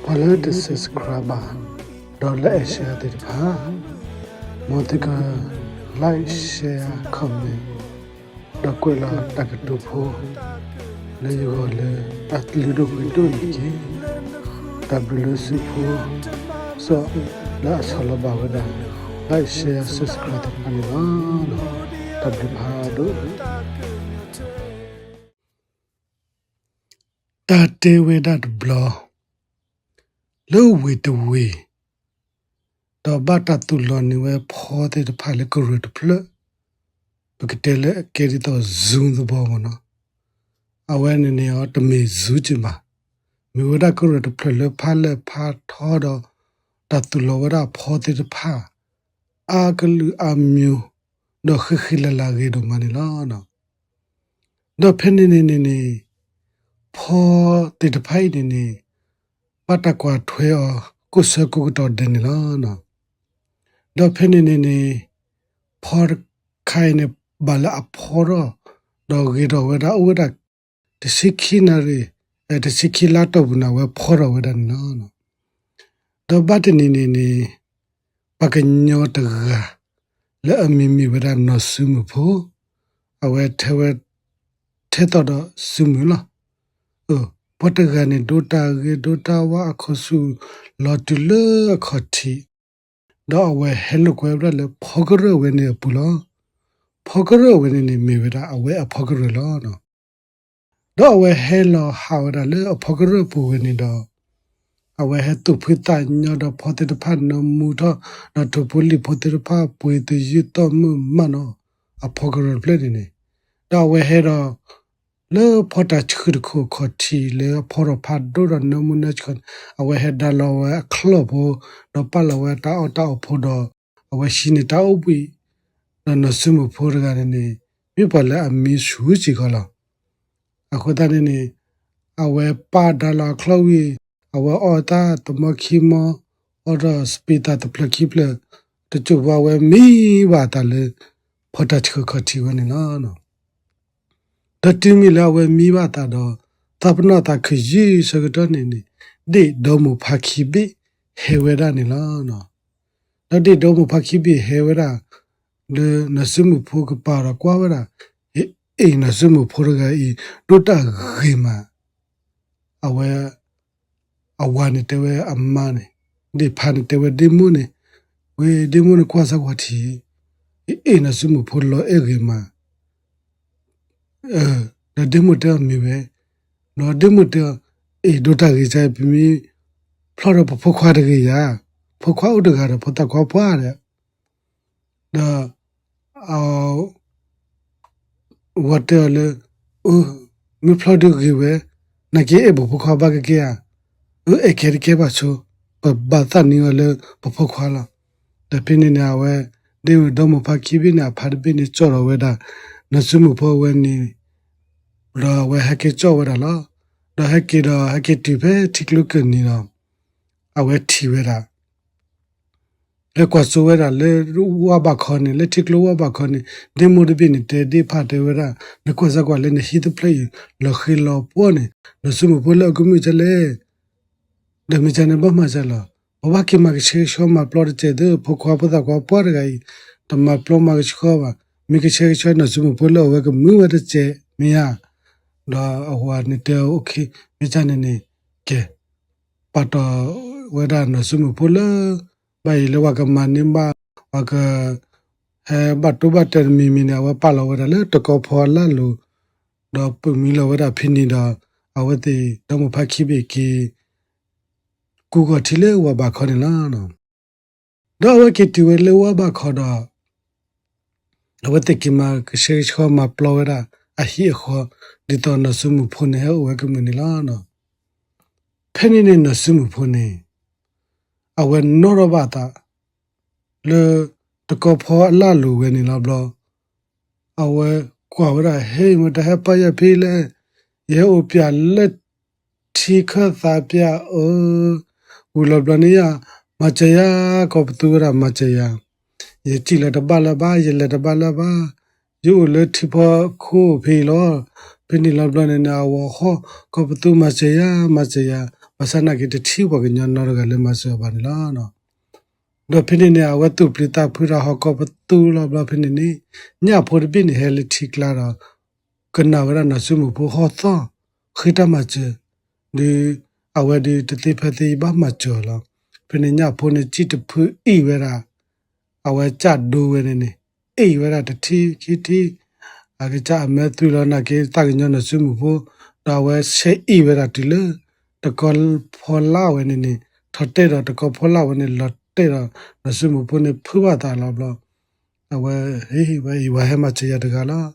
ပှၤလၢတ subscribe ဘၣ် ဒီးလၢ share သ့ၣ်တဖၣ်, မ်သုက like, share, comment ဒီးကွဲးလီၤတၢ်ကတိၤဖိ လၢယဂီၢ်လၢအလုၢ်ဒိၣ်ပှ့ၤဒိၣ်န့ၣ်တက့ၢ်. တၢ်ဘျုးလၢသုဖိ စီၣ်လၢအဆီၣ်လီၤဘၣ်ဝဲဒၣ် like, share, subscribe သ့ၣ်တဖၣ်န့ၣ်လီၤ. တၢ်ဘျုးဖးဒိၣ်. တၢ်တဲဝဲဒၣ်တဘျီ လၢဝ့ၢ်တဝ့ၢ် ဒီးဘၣ်တၢ်သူၣ်လီၤန့ၢ်ဝဲဖီသ့ၣ်တဖၣ်လၢကရၢၢ်တဖျၢၣ်, ပကတဲလၢအကဲဒ်သိး Zoom သဘီမ့ၢ်နီၤ, အဝဲန့ၣ်န့ၣ်အီၤတမ့ၢ် Zoom က့ဘၣ်, မ့ၢ်ဝဲဒၣ်ကရၢၢ်တဖျၢၣ်လၢဖးလဲၢ်ဖးထီဒီး တၢ်သူၣ်လီၤဝဲဒၣ်ဖီသ့ၣ်တဖၣ် အါကလုာ်အါမျိုး ဒီးဃံဃံလၤလၤဂ့ၤဒိၣ်မးန့ၣ်လီၤ. ဒီးဖဲန့ၣ်န့ၣ်န့ၣ်န့ၣ် ဖီသ့ၣ်တဖၣ်အံၤန့ၣ်န့ၣ် ဘၣ်တၢ်ကွၢ်ထွဲအီၤ ကိးဆၢကိးကတီၢ်ဒဲးန့ၣ်လီၤ. ဒီးဖဲန့ၣ်န့ၣ်န့ၣ် ဖီတခါအံၤန့ၣ် ဘၣ်လၢအဖီထီၣ် ဒီးဂ့ၤထီၣ်ဝဲဒၣ် အိၣ်ဝဲဒၣ် တဆံခံနၣ်ရံၣ်, တဆံခံလါတီၢ်ပူၤန့ၣ် အဝဲဖီထီၣ်ဝဲဒၣ်န့ၣ်လီၤ. ဒီးဘၣ်တနံၤန့ၣ်န့ၣ် ပှၤကညီတဂၤ လၢအမံၤမ့ၢ်ဝဲဒၣ်နီၢ်စုမုၣ်ဖိ, အဝဲထဲဝဲ ထဲသိးဒီးစုမုၣ်လီၤ. ပှၤတဂၤန့ၣ် ဒိတၢ်ဂ့ၤဒိတၢ်ဝါအခိၣ်ဆူၣ် လီၤတုၤလၢအခီၣ်ထံး, ဒီးအဝဲဟဲလိာ်ကွဲဝဲဒၣ်လၢဖီကရၢၢ်ဝဲန့ၣ်အပူၤလီၤ. ဖီကရၢၢ်ဝဲန့ၣ်န့ၣ် မ့ၢ်ဝဲဒၣ်အဝဲအဖီကရၢၢ်လီၤ. ဒီးအဝဲဟဲလီၤဟးဝဲဒၣ်လၢအဖီကရၢၢ်ပူၤဝဲန့ၣ်ဒီး အဝဲဟဲသူၣ်ဖှံသးညီဒီးဖီသ့ၣ်တဖၣ်နၢမူထီၣ်, ဒီးထိၣ်ဖိလံၣ်ဖိသ့ၣ်တဖၣ်ပှ့ၤသယုၢ်သီၣ်မုာ်မးနီၤ အဖီကရၢၢ်တဖျၢၣ်န့ၣ်န့ၣ်, ဒီးအဝဲဟဲဒီး လၢဖီတၢ်ဆှုၣ်တခိၣ်အခီၣ်ထံးလၢအဖီထီၣ်ဖးဒိၣ်ဒီးနၢမူနၢဆှီန့ၣ် အဝဲဟဲဒါလီၤဝဲအချီၣ်ဖိ, ဒီးပာ်လီၤဝဲတၢ်အီၣ်တၢ်အီဖိဒီး အဝဲဟံးန့ၢ်တၢ်အိၣ်ဘှံး, ဒီးနီၢ်စုမုၣ်ဖိတဂၤန့ၣ်န့ၣ် မ့ၢ်ပှၤလၢအမံဆူၣ်စ့ၢ်ကီးလီၤ. အဃိသတးန့ၣ်န့ၣ် အဝဲပာ်ဒါလီၤအချီၣ်ဝံၤ အဝဲအီၣ်တၢ်တမီခံမီ, အီၣ်ဒီးစပံးသးတဖျၢၣ်ခံဖျၢၣ်, တစိၢ်ဖိအဝဲမံဘၣ်အသးလၢ ဖီတၢ်ဆှုၣ်ခီၣ်ထံးဝဲန့ၣ်လီၤ. ဒီးတုၤမ့ၢ်လၢအဝဲမံဘၣ်အသးဒီး သးပနီၣ်သးခုၣ်ယုၢ်ဆၢကတီၢ်န့ၣ်န့ၣ် ဒ့ၣ်ဒီမိၢ်ဖါခံဘ့ၣ်ဟဲဝဲဒၣ်န့ၣ်လီၤ. ဒီးဒ့ၣ်ဒီမိၢ်ဖါခံဘ့ၣ်ဟဲဝဲဒၣ် ဒီးနီၢ်စုမုၣ်ဖိကပၤဒီးကွၢ်ဝဲဒၣ်, အ့ၣ် နီၢ်စုမုၣ်ဖိတဂၤအံၤ ဒိၣ်တၢ်ဂ့ၤမး, အဝဲ အဝၤန့ၣ်တဲဝဲအမါန့ၣ်, ဒ့ၣ်ဖါန့ၣ်တဲဝဲဒ့ၣ်မိၢ်န့ၣ်, ဝဲဒ့ၣ်မိၢ်န့ၣ်ကွၢ်စၢ်ကွၢ်ထံး, အ့ၣ် နီၢ်စုမုၣ်ဖိလီၤအဲၣ်ဂ့ၤမး, ဒီးဒ့ၣ်မိၢ်တဲအီၤမ့ၢ်ဝဲ, ဒီးဒ့ၣ်မိၢ်တဲအီၤ, အ့ၣ် ဒိၣ်တၢ်ဂ့ၤကါအံၤ ပမ့ၢ်ဖျီၣ်ဒီးပဖိခွါတဂ့ၤဧါ, ဖိခွါအိၣ်တဂၤဒီးဖိသၣ်ခွါပှၢ်ဒီး ဒီး ဝၤတဲအီၤလၢ, အိ, မ့ၢ်ဖျီၣ်ဒုးဂ့ၤဝဲ, နာ်က့အဲၣ်ပဖိခွါဘၣ်ကကဲဧါ, အၢ အဲၣ်ကဲတကဲဘၣ်ဆိ, ပဘၣ်သးနံၤအီၤလၢပဖိခွါလီၤ. ဒီးဖဲန့ၣ်န့ၣ် အဝဲ ဒ့ၣ်ဒီမိၢ်ဖါခံဘ့ၣ်န့ၣ် အဖါတဘ့ၣ်န့ၣ် ကၠီၣ်ဒီးဝဲဒၣ် နီၢ်စုမုၣ်ဖိအဝဲန့ၣ်, ဒီးအဝဲဟဲက့ၤကၠီၣ်ဝဲဒၣ်လီၤ. ဒီးဟဲက့ၤဒီးဟဲက့ၤတုၤဖဲထံကျိကၢၢ်နံၤဒီး အဝဲထံၣ်ဝဲဒၣ် ဟဲကွၢ်စိဝဲဒၣ်လၢဝၢ်ဘၣ်ခီန့ၣ်, လၢထံကျိဝၢ်ဘၣ်ခီန့ၣ်, ဒ့ၣ်မိၢ်တဘ့ၣ်န့ၣ် တဲဒ့ၣ်ဖါတဲဝဲဒၣ်, နကွၢ်စၢ်ကွၢ်လၢနဟံၣ်တဖျၢၣ်အံၤ လီၤဃ့လီၤပှီၢ်န့ၣ်, နီၢ်စုမုၣ်ဖိလၢအကမုာ်ကလဲၣ်, ဒီးမ့ၢ်ကန့ၣ်ဘၣ်မၤစၢၤလီၤ. ပဘၣ်က့ၤမၤကဆှဲကဆှီမၤပျီတစဲးသု, ဖိခွါဖိသၣ်ခွါပှၢ်တဂၤအံၤ တမၤပျီမၤကဆှီဘၣ်, မ့ၢ်ကဆှဲကဆှီနီၢ်စုမုၣ်ဖိလၢအဝဲကမုာ်ဝဲတစဲးမ့ၢ်ဧါ. ဒီးအဝၤန့ၣ်တဲအီၤ အိၣ်ခ့, မ့ၢ်ကန့ၣ်န့ၣ်, ကဲ ပာ်တီၢ်ဝဲဒၣ်နီၢ်စုမုၣ်ဖိလၢ ဘၣ်အံၤလၢပှၤကမၤန့ၢ်ဘၣ်, ပှၤက ဟဲဘၣ်တိၢ်ဘၣ်တဲာ်တမံၤမံၤန့ၣ် အဝဲပာ်လီၤဝဲဒၣ်လၢတကီဖီအလၣ်လိၤ, ဒီးပာ်မံလီၤဝဲဒၣ်ဖဲန့ၣ်ဒီး အဝဲသ့ၣ်ဒီမိၢ်ဖါခံဘ့ၣ်က့ၤ ကူဂီၤထံလၢဝၢ်ဘၣ်ခီန့ၣ်လီၤ. ဒီးအဝဲက့ၤတုၤဝဲလၢဝၢ်ဘၣ်ခီဒီး အဝဲသ့ၣ်က့ၤမၤကဆှဲကဆှီမၤပျီဝဲဒၣ်အဟံၣ်အဃီ, ဒ်သိးနီၢ်စုမုၣ်ဖိန့ၣ်ဟဲအိၣ်ဝဲကမုာ်န့ၣ်လီၤ. ဖဲန့ၣ်န့ၣ်နီၢ်စုမုၣ်ဖိန့ၣ် အဝဲနီၣ်ထီၣ်ဘၣ်အသး လၢတကီဖီအလၣ်လိၤဝဲန့ၣ်လီၤဘျီ, အဝဲကွၢ်ဝဲဒၣ် ဟဲမ့ၢ်တၢ်ဟဲပာ်ယၤဖဲလဲၣ်, ယဟဲအိၣ်ပၠးလၢထံခၢၣ်သးပၠးဧၢ, ဝံၤလီၤဘျီန့ၣ်ယၤ မၤစၢၤယၤ, ကိးပသူဝဲဒၣ်မၤစၢၤယၤ, ယစံၣ်လီၤတဘၣ်လၢၤဘၣ်, ယလဲၤတဘၣ်လၢၤဘၣ်, ယအိၣ်လၢထံဖီခိၣ်ဖဲအံၤလီၤ. ဖဲန့ၣ်လီၤဘျီန့ၣ်န့ၣ် အဝၤဟီၣ် ကိးပသူမၤစၢၤယၤ, မၤစၢၤယၤ, ဘၣ်ဆၣ်နာ်က့တထံၣ်ပှၤကညီနီတဂၤလၢမၤစၢၤအီၤဘၣ်န့ၣ်လီၤ. ဒီးဖဲန့ၣ်န့ၣ် အဝဲသူၣ်ပျံၤသးဖုးဒီးဟီၣ်ကိးပသူလီၤဘျီဖဲန့ၣ်န့ၣ် ညၣ်ဖိတဘ့ၣ်န့ၣ်ဟဲလၢထံကျါဒီး ကနၣ်ဝဲဒၣ်နီၢ်စုမုၣ်ဖိဟီၣ်သီၣ် ဃ့တၢ်မၤစၢၤ, ဒီးအဝဲဒုးတသ့ဖဲသ့ဘၣ်မၤစၢၤအီၤလီၤ. ဖဲန့ၣ်ညၣ်ဖိန့ၣ် စံၣ်တဖုအ့ၣ်ဝဲဒၣ် အဝဲကၢ်ဒိဝဲန့ၣ်န့ၣ် အ့ၣ်ဝဲဒၣ်တထံၣ်ခံထံၣ်, အကစၢ်အမဲာ်သွံၣ်လီၤနာ်က့ သးကညီၤနီၢ်စုမုၣ်ဖိ, ဒီးအဝဲဆဲးအ့ၣ်ဝဲဒၣ်တုၤလၢ တကီၢ်ဖီလာ်ဝဲန့ၣ်န့ၣ် ထီၣ်တဲာ်ဒီးတကီၢ်ဖီလာ်ဝဲန့ၣ် လီၤတဲာ်ဒီးနီၢ်စုမုၣ်ဖိန့ၣ် ဖုးဘၣ်သးလီၤဘျီ အဝဲ ဟ့ၣ်ဝဲအံၤ ဝဲဟဲမၤစၢၤယၤတဂၤလီၤ.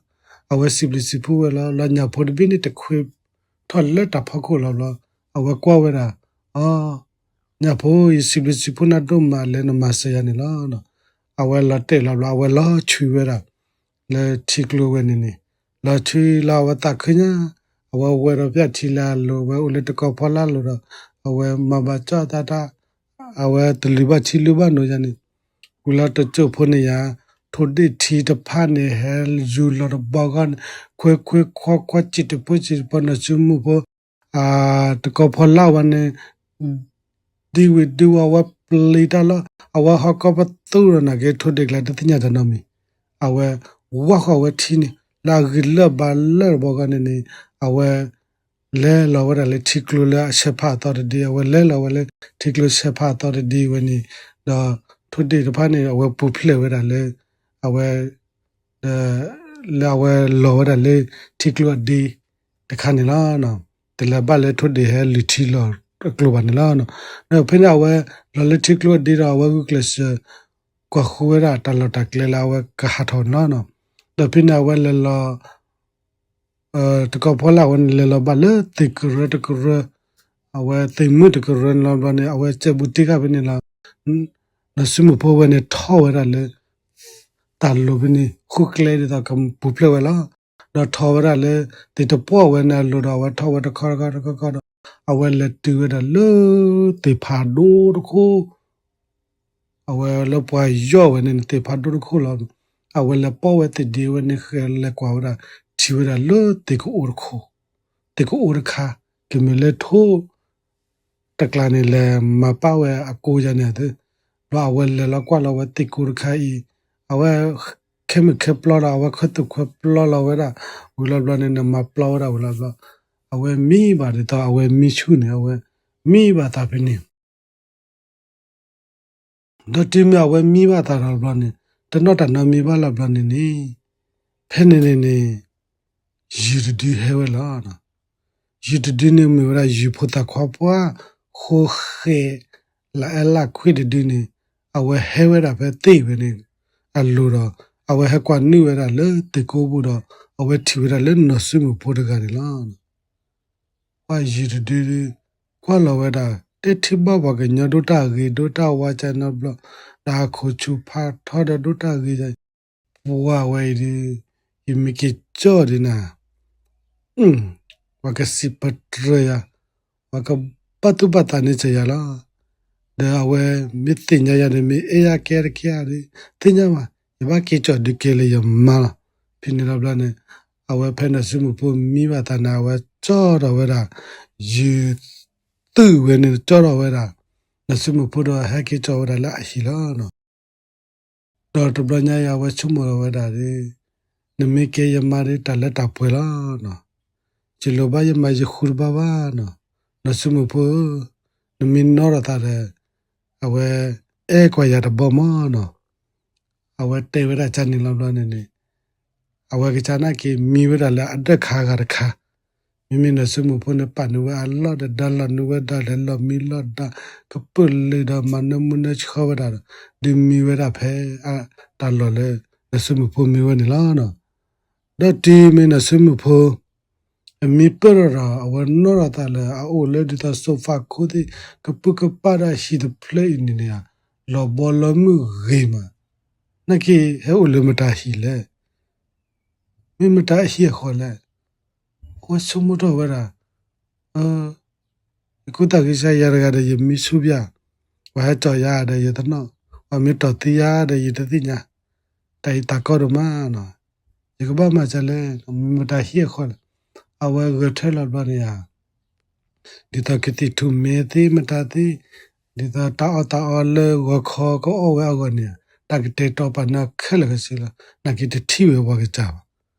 အဝဲစံးဘျုးစံးဖှိၣ်ဝဲလီၤ. လီၤညၣ်ဖိတဘ့ၣ်န့ၣ် တခွဲထီၣ်လၢတၢ်ဖီခိၣ်လီၤဘျီ အဝဲကွၢ်ဝဲဒၣ်, အီ, ညၣ်ဖိ ယစံးဘျုးစံးဖှိၣ်နၤဒိၣ်မးလၢနမၤစၢၤယၤန့ၣ်လီၤ. အဝဲလီၤတဲာ်လီၤဘျီ အဝဲလီၤဆွံဝဲဒၣ် လၢထံကျိဝဲန့ၣ်န့ၣ်, လီၤဆွံလီၤအဝဲသးခုညါ, အဝဲဝဲဒီးပျၢ်ထံလၢအလိၤ ဝဲအိၣ်လၢတကီၢ်ဖီလာ်လိၤဒီး အဝဲမၤဘၣ်ကၠီၣ်တၢ်တၢ်, အဝဲတလုၢ်ဘၣ်ထံလုၢ်ဘၣ်နိယါန့ၣ်, ဝံၤလီၤတစိၢ်ဖိန့ၣ်ယါ, ထိၣ်ဒ့ၣ်ထံတဖၣ်န့ၣ် ဟဲယူၤလီၤတဘီဂီၢ်န့ၣ် ခွဲခွဲခွါခွါ စံၣ်တဖိစံၣ်တဖိ နီၢ်စုမုၣ်ဖိ တကီၢ်ဖီလာ်ဝဲန့ၣ် ဒံဝံၤဒံဝီၤ အဝဲပျံၤတၢ်လီၤ. အဝဲဟီၣ်ကိးပသူဒီးနာ်က့ ထိၣ်ဒ့ၣ်ကျါတသ့ၣ်ညါတနီတမံၤ, အဝဲဝၢ်ဃီၤဝဲထံန့ၣ် လၢအဂံၢ်လၢာ်ဘါလၢာ်တဘီဂီၢ်န့ၣ်န့ၣ်, အဝဲ လဲၤလီၤဝဲဒၣ်လၢထံကျိလၢအဆဲးဖးအသီတဒ့, အဝဲလဲၤလီၤဝဲလၢထံကျိဆဲးဖးအသီတဒ့ဝဲန့ၣ်, ဒီးထိၣ်ဒ့ၣ်တဖၣ်န့ၣ် အဝဲပူၤဖျဲးဝဲဒၣ်လၢ အဝဲ လၢအဝဲလီၤဝဲဒၣ်လၢထံကျိအဒ့တခါန့ၣ်လီၤ. တလဲၤဘၣ်လၢထိၣ်ဒ့ၣ်ဟဲလုၢ်ထံလီၤအကျိၤဘၣ်န့ၣ်လီၤ. ဒီးဖဲန့ၣ်အဝဲလီၤလၢထံကျိအဒ့ဒီး အဝဲဂုာ်ကျဲးစၢး ကွၢ်ဃုဝဲဒၣ်တၢ်လီၢ်တၢ်ကျဲလၢအဝဲကဟးထီၣ်န့ၣ်လီၤ. ဒီးဖဲန့ၣ်အဝဲလဲၤလီၤ တကီၢ်ဖီလာ်ဝဲန့ၣ် လဲၤလီၤဘၣ်လၢသ့ၣ်ကရၢတကရၢ, အဝဲသ့ၣ်မုၣ်တကရၢန့ၣ်လီၤဘျီန့ၣ် အဝဲစဲဘူးတံၢ်ဃာ်ဖဲန့ၣ်လီၤ. နီၢ်စုမုၣ်ဖိဝဲန့ၣ်ထီၣ်ဝဲဒၣ်လၢ တၢ်လိၤဖဲန့ၣ် ဃုကျဲဒ်သိးကပူၤဖျဲးဝဲလီၤ. ဒီးထီၣ်ဝဲဒၣ်လၢ သ့ၣ်တပှီၢ်ဝဲန့ၣ်အလိၤဒီး အဝဲထီၣ်ဝဲတခီတခီတခီတခီဒီး အဝဲလဲၤတုၤဝဲဒၣ်လၢသ့ၣ်ဖးဒိၣ်တခိၣ် အဝဲလၢပှၤယီၣ်ဝဲန့ၣ် သ့ၣ်ဖးဒိၣ်တခိၣ်လီၤ. အဝဲလဲၤပိာ်ဝဲသ့ၣ်ဒ့ဝဲန့ၣ် ဃဲလဲၤကွၢ်ဝဲဒၣ် ထံၣ်ဝဲဒၣ်လၢသ့ၣ်ကအိတခိၣ်, သ့ၣ်ကအိတခါ ကမ့ၢ်လၢထိၣ်တကျါန့ၣ် လဲၤမၤပာ်ဝဲအကိယါန့ၣ်သ့, ဘျီအဝဲလဲၤလီၤကွၢ်လီၤဝဲသ့ၣ်ကအိတခါအံၤ, အဝဲ ခဲမုၢ်ခဲပျီလီၤ အဝဲခဲသူၣ်ခဲပျီလီၤဝဲဒၣ်, ဝံၤလီၤဘျီန့ၣ် နမၤပျီဝဲဒၣ်ဝံၤလီၤဘျီ, အဝဲမံဘၣ်ဒ်သိး အဝဲမံဆူၣ်န့ၣ် အဝဲမံဘၣ်သးဖဲန့ၣ် ဒီးတုၤမ့ၢ်အဝဲမံဘၣ်သးဒီးဘျီန့ၣ် တနီၣ်တၢ်နီတမံၤဘၣ်လီၤဘျီန့ၣ်န့ၣ်, ဖဲန့ၣ်န့ၣ်န့ၣ် ယုၢ်တဒုဟဲဝဲလီၤ. ယုၢ်တဒုန့ၣ်မ့ၢ်ဝဲဒၣ် ယုၢ်ဖိသၣ်ခွါပှၢ် ဃိဃဲး လၢအဲၣ်လၢခွံတဒုန့ၣ် အဝဲဟဲဝဲဒၣ်ဖဲသ့ၣ်ဝဲန့ၣ်အလိၤဒီး အဝဲဟဲကွၢ်နုာ်ဝဲဒၣ်လၢသ့ၣ်ကိးပူၤဒီး အဝဲထံၣ်ဝဲဒၣ်လၢနီၢ်စုမုၣ်ဖိတဂၤန့ၣ်လီၤ. ပှၤယုၢ်တဒု ကွၢ်လီၤဝဲဒၣ် တဲထံၣ်ဘၣ်ပှၤကညီဒိၣ်တၢ်ဂ့ၤဒိၣ်တၢ်ဝါကနီတဘျီ, ဒီးအခိၣ်ဆူၣ်ဖးထီဒီးဒိၣ်တၢ်ဂ့ၤ, ပှၤဝဲအံၤဒုး ယမ့ၢ်က့ၤကၠီၣ်ဒုးနၤ ပှၤကစံးပတြၢၤယၤ, ပှၤကဘၣ်သူၣ်ဘၣ်သးန့ၢ်စၢၤယၤလီၤ. ဒီးအဝဲမ့ၢ်သ့ၣ်ညါယၤဒီး မ့ၢ်အဲၣ်ယၤကဲတကဲဧါဒီး သ့ၣ်ညါဘၣ်, ယဘၣ်က့ၤကၠီၣ်ဒုးကဲလၢယမါလီၤ. ဖဲန့ၣ်လီၤဘျီန့ၣ် အဝဲဖဲနီၢ်စုမုၣ်ဖိမံဘၣ်သးန့ၣ် အဝဲကၠီၣ်ထီၣ်ဝဲဒၣ် ယုၢ်သူၣ်ဝဲန့ၣ် ကၠီၣ်ထီၣ်ဝဲဒၣ် နီၢ်စုမုၣ်ဖိဒီးဟဲက့ၤကၠီၣ်ဝဲဒၣ်လၢအဟံၣ်လီၤ. ဒီးတဘျီညါအံၤ အဝဲဆိကမိၣ်လီၤဝဲဒၣ်ဒီး နမ့ၢ်ကဲယမါဒီး တၢ်လၢတၢ်ပှဲၤလီၤ. ယလိၣ်ဘၣ်ယမါယဃုတဘၣ်ဘၣ်နီၤ, နီၢ်စုမုၣ်ဖိဧၢ, နမ့ၢ်နီၣ်ထီၣ်သးဒီး အဝဲအဲၣ်ကွၢ်ယၤတဘီမးနီၤ. အဝဲတဲဝဲဒၣ်ကန့ၣ်လီၤဘျီန့ၣ်န့ၣ် အဝဲကစၢ်နာ်က့ၤမံဝဲဒၣ်လၢအဒၢးခါဂၤတခါ, မ့မ့ၢ်နီၢ်စုမုၣ်ဖိန့ၣ် ပာ်န့ၢ်ဝဲအလီၢ်ဒီး ဒီးလီၤနုာ်ဝဲဒၣ်ဒီး လီၤမံလီၤဒါ ကပုာ်လုာ်ဒီး မၤနၢမူနၢဆှီဝဲဒၣ်ဒီး ဒုးမံဝဲဒၣ်ဖဲ တၢ်လီၢ်လၢ နီၢ်စုမုၣ်ဖိမံဝဲန့ၣ်လီၤ. ဒီးတုၤမ့ၢ်နီၢ်စုမုၣ်ဖိ အမံပၢၢ်ထီၣ်ဒီး အဝဲနီၣ်ထီၣ်သးလၢ အအိၣ်လၢဒ်သိး sofa ခိၣ်သ့ၣ် ကပုၢ်ကပၢ်ဒီးဟံၣ်တဖျၢၣ်အံၤန့ၣ်န့ၣ် လီၤဘီလီၤမုၢ်ဂ့ၤမး, နာ်က့ၤဟဲအိၣ်လၢမတၤဟံၣ်လဲၣ်, မ့ၢ်မတၤအဟံၣ်အဃီလဲၣ်. အဝဲဆိကမိၣ်ထီၣ်ဝဲဒၣ် ယကူၣ်သးဂ့ၤဆါယၤတဂၤဒီး ယမံဆူၣ်ပၠး, ပှၤဟဲကၠီၣ်ယၤဒီးယတနီၣ်, ပှၤမ့ၢ်တီၢ်သံယၤဒီးယတသ့ၣ်ညါ, တၢ်အံၤသးကီဒိၣ်မးနီၤ, ယကဘၣ်မၤဒ်လဲၣ်, မ့ၢ်မတၤဟံၣ်အဃီလဲၣ်. အဝဲဂဲၤထၢၣ်လီၤဘျီန့ၣ်ဧါ ဒ်သိးကသံၣ်ထူၣ်မဲသ့ၣ်မတၤသ့ၣ်, ဒ်သိးတၢ်အီၣ်တၢ်အီလၢဂီၤခီကအီၣ်ဝဲအဂီၢ်န့ၣ်, တၢ်ကတဲာ်ကတီၤပာ်န့ၢ်အီၤခဲလၢာ်ခဲဆ့လီၤ. နာ်က့တထံၣ်ဝဲပှၤကစၢ်ဘၣ်.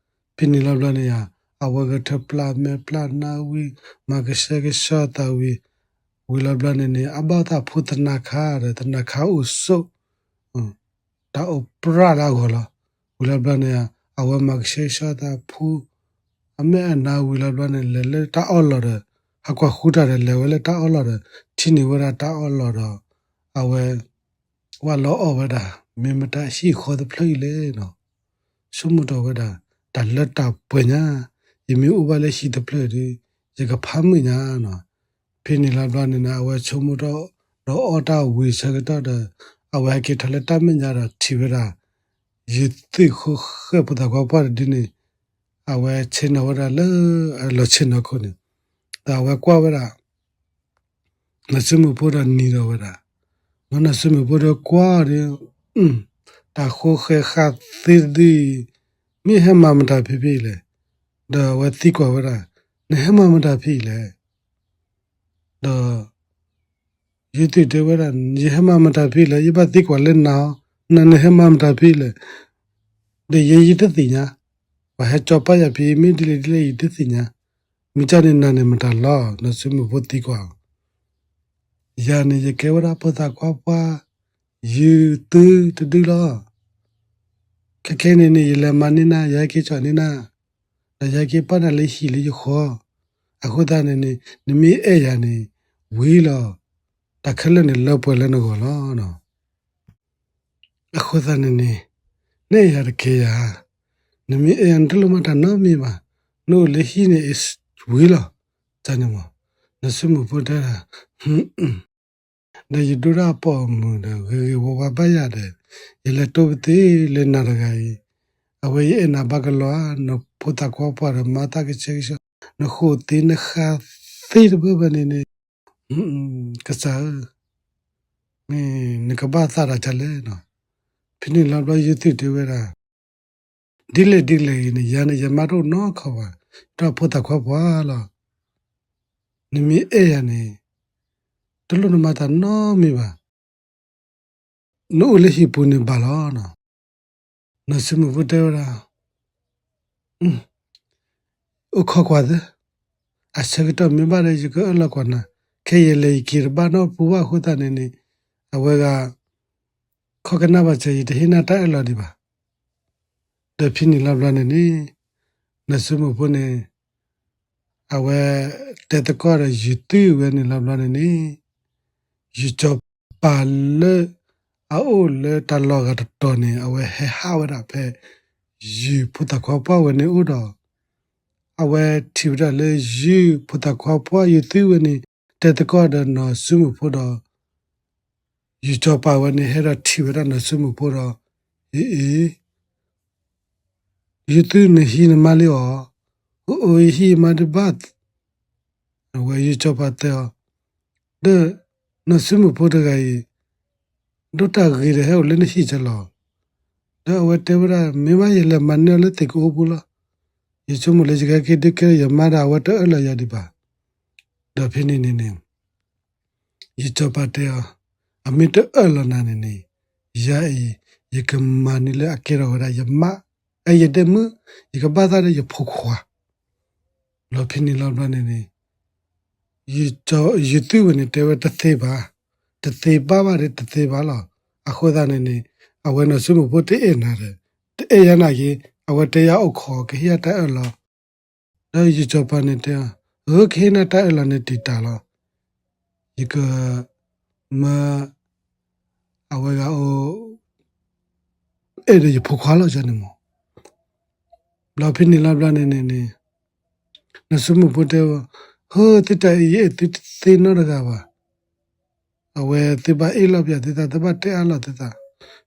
ဖဲန့ၣ်လီၤဘျီန့ၣ်ဧါ, အဝဲဂဲၤထၢၣ်ပျၢ်မဲာ်ပျၢ်နါဝံၤ, မၤကဆှဲကဆှီအသးဝံၤ, ဝံၤလီၤဘျီန့ၣ်န့ၣ် အဘၣ်သးဖိသနါခါဒီး သနါခါအိၣ်ဆိး တၢ်အိၣ်ပြၢ်လၢအဂီၢ်လီၤ. ဝံၤလီၤဘျီန့ၣ်, အဝဲမၤကဆှဲကဆှီအသးဖိ အမဲာ်အနါဝံၤလီၤဘျီန့ၣ် လဲၤလၢတၢ်အီၣ်လီၢ်ဒီး, ဟးကွၢ်ဃုတၢ်ဒီး လဲၤဝဲလၢတၢ်အီၣ်လီၢ်ဒီး, ထံၣ်န့ၢ်ဝဲဒၣ်တၢ်အီၣ်လီၢ်ဒီး, အဝဲ ဝဲလီၤအီၣ်ဝဲဒၣ် မ့ၢ်မတၤဟံၣ်ဃီတဖျၢၣ်အံၤလဲၣ်နီၤ. ဆိကမိၣ်ထီၣ်ဝဲဒၣ် တၢ်လၢတၢ်ပှဲၤညါ, ယမ့ၢ်အိၣ်ဘၣ်လၢဟံၣ်တဖျၢၣ်ဒီး ယကဖးမုာ်ညါနီၤ. ဖဲန့ၣ်လီၤဘျီန့ၣ်န့ၣ် အဝဲဆိကမိၣ်ထီၣ်ဒီးအီၣ်တၢ်ဝံၤဆၢကတီၢ်ဒီး အဝဲဟဲက့ၤထီၣ်လၢတၢ်မဲာ်ညါဒီးထံၣ်ဝဲဒၣ် ယုၢ်သုးဃိဃဲဖိသၣ်ခွါပှၢ်တဒုန့ၣ် အဝဲဆ့ၣ်နီၤဝဲဒၣ်လၢအလီၢ်ဆ့ၣ်နီၤခိၣ်န့ၣ်, ဒီးအဝဲကွၢ်ဝဲဒၣ် နီၢ်စုမုၣ်ဖိဒီးနံၤဒီးဝဲဒၣ်, နီၢ်စုမုၣ်ဖိဒီးကွၢ်ဒီး, တၢ်ဃိဃဲဃာ်သ့တဒုအံၤ မ့ၢ်ဟဲမၤမတၤဖဲဖဲအံၤလဲၣ်. ဒီးအဝဲသံကွၢ်ဝဲဒၣ်, နဟဲမၤမတၤဖဲအံၤလဲၣ်. ဒီး ယုၢ်သုးတဲဝဲဒၣ်, ယဟဲမၤမတၤဖဲအံၤလဲၣ်, ယဘၣ်သံကွၢ်လၢနၤ, နၤနဟဲမၤမတၤဖဲအံၤလဲၣ်. ဒီးယဲယတသ့ၣ်ညါ, ပှၤဟဲကၠီၤပာ်ယၤဖဲအံၤ မ့ၢ်ဒ်လဲၣ်ဒ်လဲၣ်ယတသ့ၣ်ညါ, မ့ၢ်ကန့ၣ်နၤန့ၣ်မတၤလီၤ. နီၢ်စုမုၣ်ဖိသံကွၢ်အီၤ, ယၤန့ၣ်ယကဲဝဲဒၣ်ဖိသၣ်ခွါပှၢ် ယုၢ်သုးတဒုလီၤ. ခဲခဲအံၤန့ၣ်န့ၣ် ယလဲၤမၤန့ၢ်နၤ, ယဟဲက့ၤကၠီၣ်န့ၢ်နၤ, ဒီးယဟဲက့ၤပာ်နၤလၢဟံၣ်လၢယဃီ, အဃိသတးန့ၣ်န့ၣ် နမ့ၢ်အဲၣ်ယၤန့ၣ် ဝံၤလီၤ. တၢ်ခဲလၢာ်န့ၣ်လၢပှဲၤလၢနဂီၢ်လီၤ. အဃိသတးန့ၣ်န့ၣ် နအဲၣ်ယၤတက့ၢ်ဧါ. နမ့ၢ်အဲၣ်ယၤန့ၣ် တလိၣ်မၤတၢ်နီတမံၤဘၣ်, နအိၣ်လၢဟံၣ်န့ၣ် ဝံၤလီၤ. တၢ်န့ၣ်မ့ၢ် နီၢ်စုမုၣ်ဖိတဲဒၣ်, ဒီးယဒိၣ်ဒၣ်ပိာ်မုၣ်ဒီး ဂ့ၤဂ့ၤဝါဝါဘၣ်ယၤဒီး ယလဲၤတိၢ်ပသ့လၢနၤတဂၤအံၤ, အဝဲယအဲၣ်နၤဘၣ်ကလီၤဧါ. နဖိသၣ်ခွါပှၢ်ဒီးမၤသးကဆှဲကဆှီ, နဃိာ်သ့နဃၣ်သ့တဘၣ်ဘၣ်န့ၣ်န့ၣ်, ကစၢ်ဧၢ, မ့ၢ်နကဘၣ်သးဒၣ်ဒ်လဲၣ်နီၤ. ဖဲန့ၣ်လီၤဘျီယုၢ်သုးတဲဝဲဒၣ်, ဒ်လဲၣ်ဒ်လဲၣ်ဂ့ၤန့ၣ် ယၤန့ၣ် ယမါတအိၣ်နီတခီဘၣ်, ယတၢ်ဖိသၣ်ခွါပှၢ်လီၤ. နမ့ၢ်အဲၣ်ယၤန့ၣ် တလိၣ်နမၤတၢ်နီတမံၤဘၣ်, နအိၣ်လၢဟံၣ်ပူၤန့ၣ်ဘၣ်လီၤ. နီၢ်စုမုၣ်ဖိတဲဝဲဒၣ်, အိၣ်ခိးကွၢ်သ့, အဆၢကတီၢ်မ့ၢ်ဘၣ်ဒီး ယကအၢၣ်လီၤကွၢ်နၤ, ခဲအံၤယလဲၤယက့ၤတဘၣ်နီတပူၤဘၣ်အဃိသတးန့ၣ်န့ၣ်, အဝဲဂၤ ခီကနၣ်ဘၣ်စၢၤ ယတဟ့ၣ်နၤတၢ်အၢၣ်လီၤဒံးဘၣ်. ဒီးဖဲန့ၣ်လီၤဘျီန့ၣ်န့ၣ်, နီၢ်စုမုၣ်ဖိန့ၣ် အဝဲတဲသကိးဒီးယုၢ်သုးဝဲန့ၣ်လီၤဘျီန့ၣ်န့ၣ်, ယုၢ်စီၤပၤလၢအအိၣ်လၢတၢ်လီၢ်ဂၤတတီၤန့ၣ် အဝဲဟဲဟးဝဲဒၣ်ဖဲ ယုၢ်ဖိသၣ်ခွါပှၢ်ဝဲန့ၣ်အိၣ်ဒီး အဝဲထံၣ်ဝဲဒၣ်လၢယုၢ်ဖိသၣ်ခွါပှၢ်ယုၢ်သုးဝဲန့ၣ် တဲသကိးဒီးနီၢ်စုမုၣ်ဖိဒီး ယုၢ်စီၤပၤဝဲန့ၣ် ဟဲဒီးထံၣ်ဝဲဒၣ်နီၢ်စုမုၣ်ဖိဒီး အ့ အ့ ယုၢ်သုးနဟံးနမါလံဧါ. အိၣ် ယဟံးယမါတဘၣ်. အဝဲယုၢ်စီၤပၤတဲအီၤ, ဒီးနီၢ်စုမုၣ်ဖိတဂၤအံၤ ဒိၣ်တၢ်ဂ့ၤဒီးဟဲအိၣ်လၢနဟံၣ်ကလီၤ. ဒီးအဝဲတဲဝဲဒၣ် မ့ၢ်ဘၣ်ယလဲၤမၤန့ၢ်အီၤလၢသ့ၣ်ကအိပူၤလီၤ. ယဆိကမိၣ်လၢယကဟဲက့ၤဒုးကဲထီၣ်ယမါဒီး အဝဲတအၢၣ်လီၤယၤဒံးဘၣ်. ဒီးဖဲန့ၣ်န့ၣ်န့ၣ် ယုၢ်စီၤပၤတဲအီၤ, အမ့ၢ်တအၢၣ်လီၤနၤန့ၣ်န့ၣ်, ယၤအံၤ ယကမၤန့ၢ်လၢအကဲထီၣ်ဝဲဒၣ်ယမါ, အဲ ယဒဲမုၣ်, ယကဘၣ်သးဒီးယဖိခွါ. လီၤဖဲန့ၣ်လီၤဘျီန့ၣ်န့ၣ် ယုၢ်သုးဝဲန့ၣ်တဲဝဲတသ့ဘၣ်, တသ့ဘၣ်ဘၣ်ဒီးတသ့ဘၣ်လီၤ. အဃိသတးန့ၣ်န့ၣ် အဝဲနီၢ်စုမုၣ်ဖိတအဲၣ်နၤဒီး တအဲၣ်ယၤနာ်က့ အဝဲတဲယၤအိၣ်ခိးကဟ့ၣ်ယၤတၢ်အၢၣ်လီၤ. ဒီးယုၢ်စီၤပၤန့ၣ်တဲအီၤ, အၢ ကဟ့ၣ်နၤတၢ်အၢၣ်လီၤန့ၣ်တံာ်တာ်လီၤ. ယကမၤ အဝဲဂၤအိၣ် အဲၣ်ဒီးယဖိခွါလီၤန့ၣ်မး. လီၤဖဲန့ၣ်လီၤဘျီန့ၣ်န့ၣ်န့ၣ် နီၢ်စုမုၣ်ဖိတဲအီၤ, ဟၢ သုတၢ်အံၤယအဲၣ်သုတသ့နီတဂၤဘၣ်. အဝဲသုဘၣ်အ့ၣ်လိာ်ပယၤသုသး သုဘၣ်တဲအါလိာ်သုသး.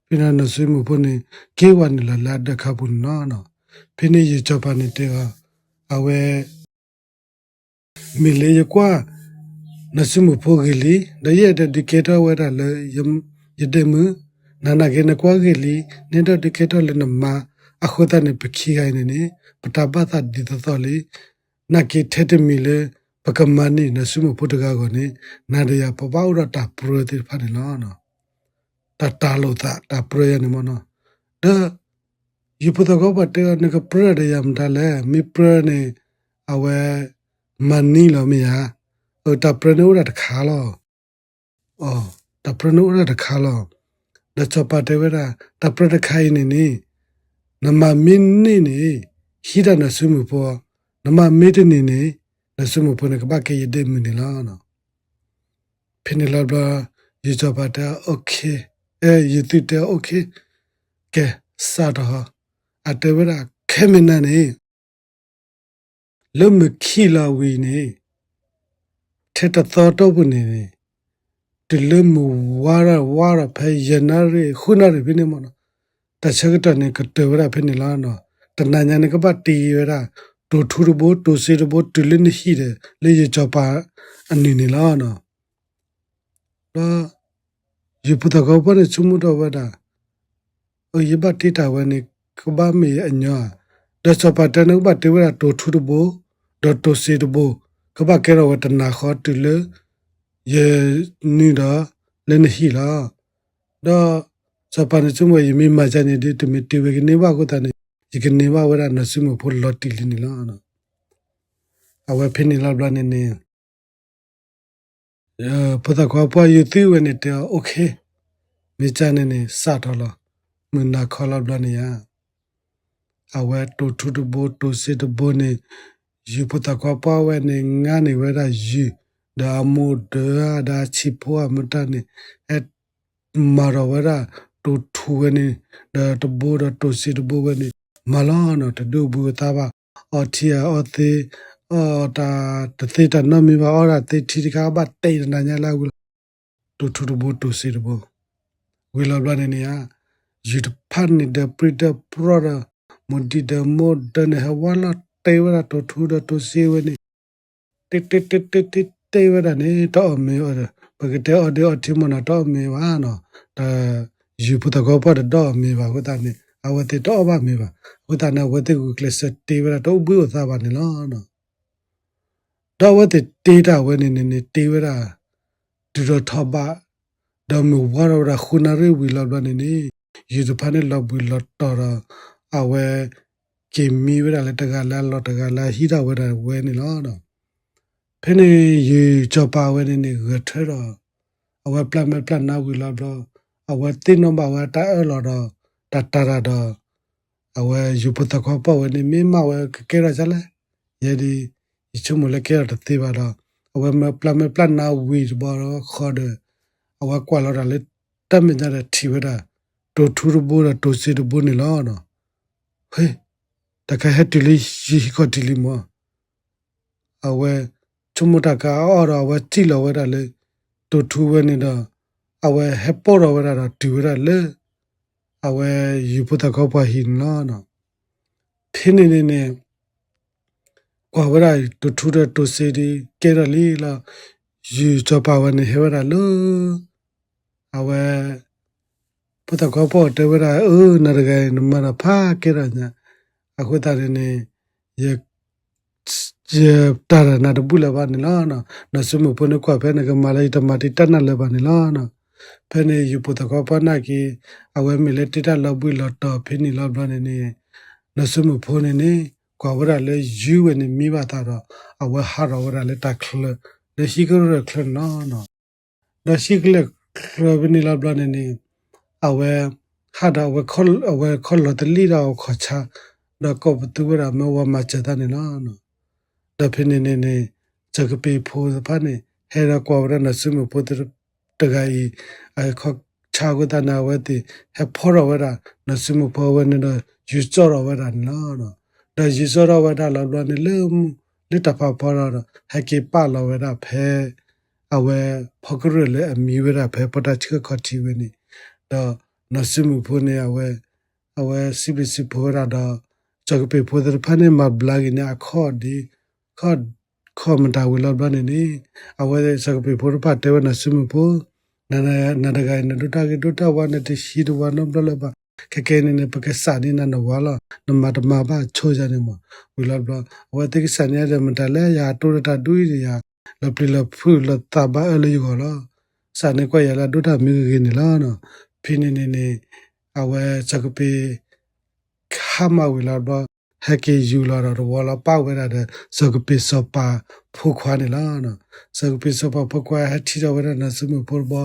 ဖဲန့ၣ်နီၢ်စုမုၣ်ဖိန့ၣ် က့ၤဝဲနုာ်လီၤလၢအဒၢးခါပူၤန့ၣ်လီၤ. ဖဲန့ၣ်ယုၢ်စီၤပၤန့ၣ်တဲအီၤ, အဝဲ မ့ၢ်လၢယကွၢ် နီၢ်စုမုၣ်ဖိဂ့ၤလံ, ဒီးယအဲၣ်ဒိးဒုးကဲထီၣ်ဝဲဒၣ်လၢ ယဒဲမုၣ်, နၤနာ်က့နကွၢ်ဂ့ၤလံ, နအဲၣ်ဒိးဒုးကဲထီၣ်လၢနမါ, အဃိသတးန့ၣ် ပခံဂၤအံၤန့ၣ်န့ၣ် ပတၢ်ဘၣ်သးဒ်သိးသိးလံ. နာ်က့ထဲတမံၤလၢ ပကမၤန့ၢ်နီၢ်စုမုၣ်ဖိတဂၤအဂီၢ်န့ၣ် နၤဒီးယၤပဘၣ်အိၣ်ဒီးတၢ်ပြၢသ့ၣ်တဖၣ်န့ၣ်လီၤ. တၢ်တၤလိာ်သးတၢ်ပြၢယၤန့ၣ်မ့ၢ်နီၤ. ဒီး ယုၢ်ဖိသၣ်ခွါပှၢ်တဲအီၤ နကပြၢဒီးယၤမတၤလဲၣ်, မ့ၢ်ပြၢန့ၣ် အဝဲ မၤန့ၢ်လီၤမ့ၢ်ဧါ. အတၢ်ပြၢန့ၣ်အိၣ်ဒၣ်တခါလီၤ. တၢ်ပြၢန့ၣ်အိၣ်ဒၣ်တခါလီၤ. ဒီးစီၤပၤတဲဝဲဒၣ် တၢ်ပြၢတခါအံၤန့ၣ်န့ၣ် နမၤမ့ၢ်န့ၢ်န့ၣ် ဟံးတၢ်နီၢ်စုမုၣ်ဖိ, နမၤမ့ၢ်တန့ၢ်န့ၣ် နီၢ်စုမုၣ်ဖိန့ၣ် ကဘၣ်ကဲယဒ့မုၣ်န့ၣ်လီၤ. ဖဲန့ၣ်လီၤဘျီ ယုၢ်စီၤပၤတဲ ယုၢ်သုတဲ အိၣ်ခ့, ကဲ စးထီၣ်ဟီ. အတဲဝဲဒၣ် ခဲမုၢ်နၤန့ၣ် လၢမုၢ်ခံလီၤဝံၤန့ၣ် ထဲတသီတီၢ်ပူၤန့ၣ်န့ၣ် တုၤလၢမုၢ်ဝါထီၣ်ဝါထီၣ်ဖဲယဲၢ်နၣ်ရံၣ် ဃုနၣ်ရံၣ်ဖဲန့ၣ်မ့ၢ်နီၤ, တၢ်ဆၢကတီၢ်န့ၣ် ကတၢၢ်ဝဲဒၣ်ဖဲန့ၣ်လီၤ. တနၤညါန့ၣ် ကဘၣ်တ့ဝဲဒၣ် တိၢ်ထူတဘိ တိၢ်စ့တဘိ တုၤလၢနဟံၣ်ဒီး လၢယုၢ်စီၤပၤအနုၢ်န့ၣ်လီၤ. ဒီး ယုၢ်ဖိသၣ်ခွါပှၢ်န့ၣ် ဆိကမိၣ်ထီၣ်ဝဲဒၣ် အၢ ယဘၣ်တ့တၢ်ဝဲန့ၣ် ကဘၣ်မ့ၢ်အညီဧါ. ဒီးစီၤပၤတဲန့ၣ် ကဘၣ်တ့ဝဲဒၣ်တိၢ်ထူတဘိ ဒီးတိၢ်စ့တဘိ ကဘၣ်ကဲထီၣ်ဝဲတနၤဃီတုၤလၢ ယဲၢ်နုၣ်ဒီး လၢနဟံၣ်လီၤ. ဒီးစီၤပၤန့ၣ်ဆိကမိၣ်ဝဲ ယမ့ၢ်မၤဒ်န့ၣ်ဒီး တမ့ၢ်တ့ဝဲကန့ၢ်ဘၣ်အဃိသတးန့ၣ် ယကန့ၢ်ဘၣ်ဝဲဒၣ်နီၢ်စုမုၣ်ဖိလီၤတံၢ်လံန့ၣ်လီၤ. အဝဲဖဲန့ၣ်လီၤဘျီန့ၣ်န့ၣ် ဖိသၣ်ခွါပှၢ်ယုၢ်သုဝဲန့ၣ်တဲအီၤ အိၣ်ခ့, မ့ၢ်ကန့ၣ်န့ၣ် စးထီၣ်လီၤ. မုၢ်နၤခီလီၤဘျီန့ၣ်ဧါ, အဝဲတိၢ်ထူတဘိ တိၢ်စ့တဘိန့ၣ် ယုၢ်ဖိသၣ်ခွါပှၢ်ဝဲန့ၣ် ငါန့ၢ်ဝဲဒၣ်ယုၢ် ဒီးအမိၢ်ဒၢဒီးအဆံးဖိအမတၢ်န့ၣ် ဟဲမၤထီၣ်ဝဲဒၣ် တိၢ်ထူဝဲန့ၣ် ဒီးတဘိဒီးတိၢ်စ့တဘိဝဲန့ၣ် မၤလီၤနီၤ တဒုးအဘူးအသါဘၣ်, အီထံအီသ့ အီတၢ်တသ့တၢ်နီတမံၤဘၣ် အီဒၣ်သ့ထံတခါ ဘၣ်တဲတနၤညါလၢအဝံၤလီၤ. တိၢ်ထူတဘိတိၢ်စ့တဘိ ဝံၤလီၤဘျီန့ၣ်န့ၣ်ဧါ, ယုၢ်တဖၣ်န့ၣ်ဒီးပြံဒီးပြီဒီး မိၢ်ဒံးဒီးမိၢ်ဒၢန့ၣ် ဟဲဝဲလီၤတဲဝဲဒၣ်တိၢ်ထူဒီးတိၢ်စ့ဝဲန့ၣ် တဲတဲတဲတဲတဲတဲဝဲဒၣ်န့ၣ် တအီၣ်မ့ၤအီၤဒီး ပကတဲအီဒ့အီထံမ့ၢ်နီၤ တအီၣ်မ့ၤဘၣ်နီၤ, ဒီးယုၢ်ဖိသၣ်ခွါပှၢ်တဒိးအီၣ်မ့ၤဘၣ်အဃိသတးန့ၣ် အဝဲသ့ၣ်တအီၣ်ဘၣ်မ့ၤဘၣ်. အဃိသတးန့ၣ် အဝဲသ့ၣ်ဂုာ်ကျဲးစၢးတ့ဝဲဒၣ်တအိၣ်ဘှံးအိၣ်သါဘၣ်န့ၣ်လီၤ. ဒီးအဝဲသ့ၣ်တ့တၢ်ဝဲန့ၣ်န့ၣ်န့ၣ် တ့ဝဲဒၣ် တုၤထီၣ်ထီၣ်ဘး, ဒီးမုၢ်ဝါထီၣ်ဝဲဒၣ်ဃုနၣ်ရံၣ်ဝံၤလီၤဘျီန့ၣ်န့ၣ် ယုၢ်တဖၣ်န့ၣ်လီၤဘှံးလီၤတီၤဒီး အဝဲ က့ၤမံဝဲဒၣ်လၢတဂၤလၢအလီၢ်တဂၤလၢအဟံးထီၣ်ဝဲဒၣ်ဝဲန့ၣ်လီၤ. ဖဲန့ၣ်ယုၢ်စီၤပၤဝဲန့ၣ်န့ၣ် ဂဲၤထၢဒီး အဝဲပျၢ်မဲာ်ပျၢ်နါဝံၤလီၤဘျီ, အဝဲသ့ၣ်နီၣ်ဘၣ်ဝဲတၢ်အၢၣ်လီၤဒီး တၢ်တၤတၢ်ဒီး အဝဲယုၢ်ဖိသၣ်ခွါပှၢ်ဝဲန့ၣ် မ့ၢ်မးဝဲကကဲထီၣ်ဒ်လဲၣ်, ယဲဒၣ် ယဆိကမိၣ်လၢကဲထီၣ်တသ့ဘၣ်ဒီး အဝဲမ့ၢ်ပျၢ်မဲာ်ပျၢ်နါဝံၤတဘျီဃီဒီး အဝဲကွၢ်လီၤတၢ်လၢတၢ်မဲာ်ညါဒီးထံၣ်ဝဲဒၣ် တိၢ်ထူတဘိဒီးတိၢ်စ့တဘိန့ၣ်လီၤ. ဟ့ၢ်, တၢ်ကဟဲတုၤလၢယဟံၣ်ခီၣ်ထံးလံမး အဝဲဆိကမိၣ်တၢ်ကအီၣ်ဒီး အဝဲစံၣ်လီၤဝဲဒၣ်လၢ တိၢ်ထူဝဲန့ၣ်ဒီး အဝဲဟဲပိာ်ထီၣ်ဝဲဒၣ်ဒီးတုၤဝဲဒၣ်လၢ အဝဲယုၢ်ဖိသၣ်ခွါပှၢ်ဟံၣ်န့ၣ်လီၤ. ဖဲန့ၣ်န့ၣ်န့ၣ် ကွၢ်ဝဲဒၣ်တိၢ်ထူဒီးတိၢ်စ့ဒီးကဲထီၣ်လံလီၤ. ယုၢ်စီၤပၤဝဲန့ၣ်ဟဲဝဲဒၣ်လၢ အဝဲ ဖိသၣ်ခွါပှၢ်တဲဝဲဒၣ် အၢ နၤတဂၤအံၤ နမၤတၢ်ဖးကဲထီၣ်ညါ, အဃိသတးန့ၣ်န့ၣ် ယ ယတၢ်တနၤတဘူၣ်လၢၤဘၣ်န့ၣ်လီၤ. နီၢ်စုမုၣ်ဖိန့ၣ်ကွၢ်ဖဲန့ၣ်ကမၤလၢယတမၤတံာ်တၢ်နၢ်လၢၤဘၣ်န့ၣ်လီၤ. ဖဲန့ၣ်ယုၢ်ဖိသၣ်ခွါပှၢ်နာ်က့ၤ အဝဲမ့ၢ်လၢတ့တၢ်လီၤဘှံးလီၤတီၤဖဲန့ၣ်လီၤဘျီန့ၣ်န့ၣ် နီၢ်စုမုၣ်ဖိန့ၣ်န့ၣ် ကွၢ်ဝဲဒၣ်လၢယုၢ်ဝဲန့ၣ်မံဘၣ်သးဒီး အဝဲဟးထီၣ်ဝဲဒၣ်လၢတၢ်ချၢ လၢဟံၣ်ကရၢၢ်ချၢန့ၣ်လီၤ. ဒီးဟံၣ်ကရၢၢ်ချၢဖဲန့ၣ်လီၤဘျီန့ၣ်န့ၣ် အဝဲ ဟးဒီး အဝဲခီၣ်လီၤသလံၣ်ဒီးအခီၣ်ဆါ ဒီးကိးပသူဝဲဒၣ်မၢဝဲမၤစၢၤသးန့ၣ်လီၤ. ဒီးဖဲန့ၣ်န့ၣ်န့ၣ် စီၤကပ့ၤဖိတဖၣ်န့ၣ် ဟဲဒီးကွၢ်ဝဲဒၣ်နီၢ်စုမုၣ်ဖိတဂၤအံၤ အခီၣ်ဆါအဃိသတးန့ၣ် အဝဲသ့ၣ်ဟဲဖီၣ်ထီၣ်ဝဲဒၣ် နီၢ်စုမုၣ်ဖိဝဲန့ၣ်ဒီး ယူၤစိာ်ထီၣ်ဝဲဒၣ်န့ၣ်လီၤ. ဒီးယူၤစိာ်ထီၣ်ဝဲဒၣ်လီၤဘျီန့ၣ်လၢ လၢတၢ်ဖးဖီဒီး ဟဲက့ၤပာ်လီၤဝဲဒၣ်ဖဲ အဝဲဖီကရၢၢ်လၢအမံဝဲဒၣ်ဖဲဖီတၢ်ဆှၢခီၣ်ထံးဝဲန့ၣ်, ဒီးနီၢ်စုမုၣ်ဖိန့ၣ် အဝဲ အဝဲစံးဘျုးစံးဖှိၣ်ဝဲဒၣ်ဒီး စီၤကပ့ၤဖိသ့ၣ်တဖၣ်န့ၣ် မၤဘျါက့ၤန့ၣ်အခီၣ်ဒ် ခီၣ် ခီၣ်မတၤဝံၤလီၤဘျီန့ၣ်န့ၣ် အဝဲစီၤကပ့ၤဖိတဖၣ်တဲဝဲနီၢ်စုမုၣ်ဖိ နၤတဂၤအံၤ နဒိၣ်တၢ်ဂ့ၤဒိၣ်တၢ်ဝါ နတဟံးတဝါနီတဘျီလၢၤဘၣ်. ခဲကဲန့ၣ်န့ၣ် ပကစးန့ၢ်နၤနဝၤလီၤ, နမၤတမၤဘၣ်ဆိယၤန့ၣ်မး. ဝံၤလီၤဘျီ အဝဲသ့ၣ်ကစးန့ၢ်ဒီး မတၤလဲၣ် ယၤတိၢ်ဒီးတၢ်ဒ်အံၤဒီးယၤ လီၤပျံၤလီၤဖုးလီၤသးဘၣ်အၢလၢယဂီၢ်လီၤ. စးန့ၢ်ကွၢ်ယၤလၢအဒိၣ်တၢ်မ့ၢ်ဂ့ၤဂ့ၤန့ၣ်လီၤ. ဖဲန့ၣ်န့ၣ်န့ၣ် အဝဲစီၤကပ့း ဟါမၢ်ဝံၤလီၤဘျီ ဟဲက့ၤယူၤလီၤဒီးတဝီလီၤပာ်ဝဲဒၣ်ဒီး စီၤကပ့းစီၤပၤဖိခွါန့ၣ်လီၤ. စီၤကပ့းစီၤပၤဖိခွါဟဲထံၣ်ထီၣ်ဝဲဒၣ်နီၢ်စုမုၣ်ဖိတဘျီ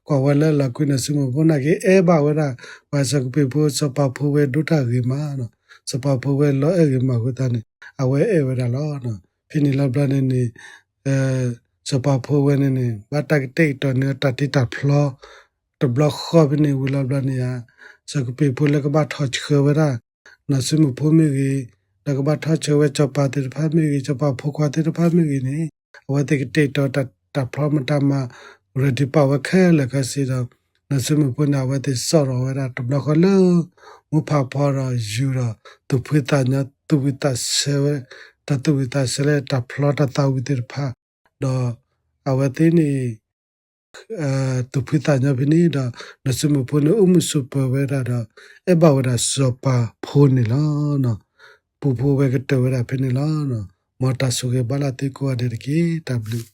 ကွၢ်ဝဲလၢလီၤကွံ နီၢ်စုမုၣ်ဖိန့ၣ်က့ၤအဲၣ်ဘၣ်ဝဲဒၣ် ပှၤစီၤကပ့းဖိစီၤပၤဖိဝဲဒိၣ်တၢ်ဂ့ၤမး, စီၤပၤဖိဝဲလီၤအဲၣ်ဂ့ၤမးအဃိသတးန့ၣ် အဝဲအဲၣ်ဝဲဒၣ်လီၤ. ဖဲန့ၣ်လီၤဘျီန့ၣ်န့ၣ် စီၤပၤဖိဝဲန့ၣ်န့ၣ် ဘၣ်တၢ်ကတဲာ်ကတီၤန့ၢ်တၢ်တ့တၢ်ဖျီ တဘျီဃီဖဲန့ၣ်ဝံၤလီၤဘျီန့ၣ်ဧါ စီၤကပ့းဖိလၢကဘၣ်ထီၣ်ဆှၢဝဲဒၣ် နီၢ်စုမုၣ်ဖိမ့ၢ်ဂ့ၤ, ဒီးကဘၣ်ထီၣ်ဆှၢဝဲစီၤပၤသ့ၣ်တဖၣ်မ့ၢ်ဂ့ၤ, စီၤပၤဖိခွါသ့ၣ်တဖၣ်မ့ၢ်ဂ့ၤန့ၣ် အဝဲသ့ၣ်ကတဲာ်ကတီၤတၢ်ဖျီမတၤမၤ ready ပာ်ဝဲခဲလၢာ်ခဲဆ့ဒီး နီၢ်စုမုၣ်ဖိန့ၣ် အဝဲသ့ၣ်စိာ်ထီၣ်ဝဲဒၣ်တဘျီဃီလၢ မူဖးဖီဒီးယူၤဒီး သူၣ်ဖှံသးညီ သူၣ်ဝံၣ်သးဆၢဝဲ တၢ်သူၣ်ဝံၣ်သးဆၢလၢတၢ်ဖျီတၢ်သးဝံၣ်သ့ၣ်တဖၣ် ဒီး အဝဲသ့ၣ်န့ၣ် သူၣ်ဖှံသးညီဖဲန့ၣ်ဒီး နီၢ်စုမုၣ်ဖိန့ၣ် အိၣ်မုာ်ဆိးပၢၤဝဲဒၣ်ဒီး အဲၣ်ဘၣ်ဝဲဒၣ်စီၤပၤဖိန့ၣ်လီၤ. ပူဖိဝဲကတၢၢ်ဝဲဒၣ်ဖဲန့ၣ်လီၤ. မ်တၢ်ဆိၣ်ဂ့ၤဘၣ်လၢသုကိးဂၤဒဲးတက့ၢ်. တၢ်ဘျုး